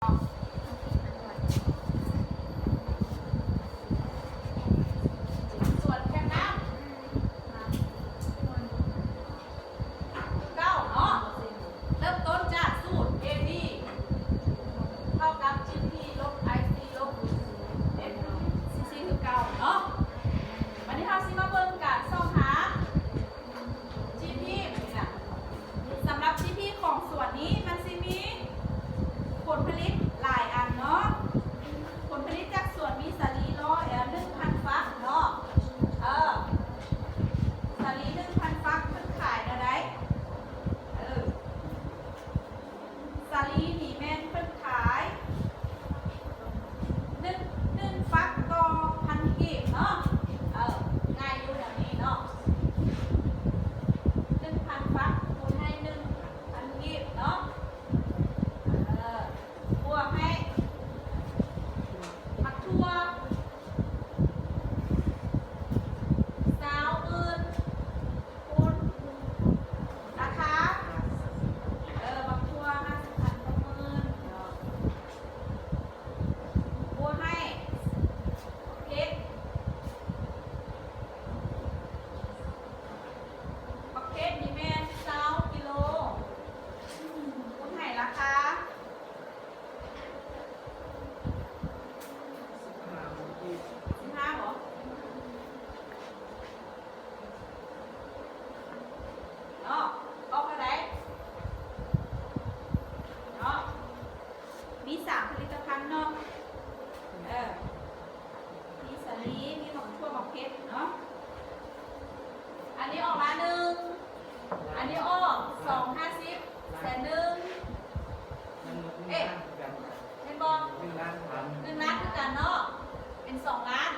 ສວນແຄມນ້ຳ ຄືເກົ່າເນາະ ເລີ່ມຕົ້ນຈາກສູດ ເອ ບີ ເທົ່າກັບ ຈີ ພີ ລົບ ໄອ ຊີ ລົບ ເອັມ ຊີ ຊີ ຄືເກົ່າເນາະ. ບັດນີ້ເຮົາຊິມາເບິ່ງການຊອກຫາ ຈີ ພີ ນີ້ນະ. ສຳລັບ ຈີ ພີ ຂອງສວນນີ້ ມັນຊິມີຜົນຜະລິດຫຼາຍອັນເນາະ. ຜົນຜະລິດຈາກສວນມີສາລີ ລໍ ແອ ໜຶ່ງພັນຝັກເນາະ. ເອີ ສາລີ ໜຶ່ງພັນຝັກ ເພິ່ນຂາຍແນວໃດ? ເອີ ສາລີນີ້ແມ່ນເພິ່ນຂາຍໜຶ່ງ ໜຶ່ງຝັກຕໍ່ພັນກີບເນາະ. ເອີ ງ່າຍຢູ່ແນວນີ້ເນາະ ໜຶ່ງພັນຝັກຄູນໃຫ້ໜຶ່ງພັນກີບເນາະ. ເອີ ບວກໃຫ້ໝາກຖົ່ວ ຊາວໝື່ນ ຄູນລາຄາ ເອີ ບັກຖົ່ວຫ້າສິບພັນຕໍ່ໝື່ນເນາະ ບວກໃຫ້ບັກເຜັດ ບັກເຜັດນີ້ແມ່ນຊາວກິໂລ ຄູນໃຫ້ລາຄາ ສິບຫ້າບໍ? ເນາະ ອອກເທົ່າໃດເນາະ? ມີສາມຜະລິດຕະພັນເນາະ ເອີ ມີສາລີ ມີໝາກຖົ່ວ ໝາກເຜັດເນາະ. ອັນນີ້ອອກລ້ານໜຶ່ງ ອັນນີ້ອອກສອງ ຫ້າສິບ ແສນໜຶ່ງ ເອ ແມ່ນບໍ່? ໜຶ່ງລ້ານຄືກັນເນາະ ເປັນສອງລ້ານ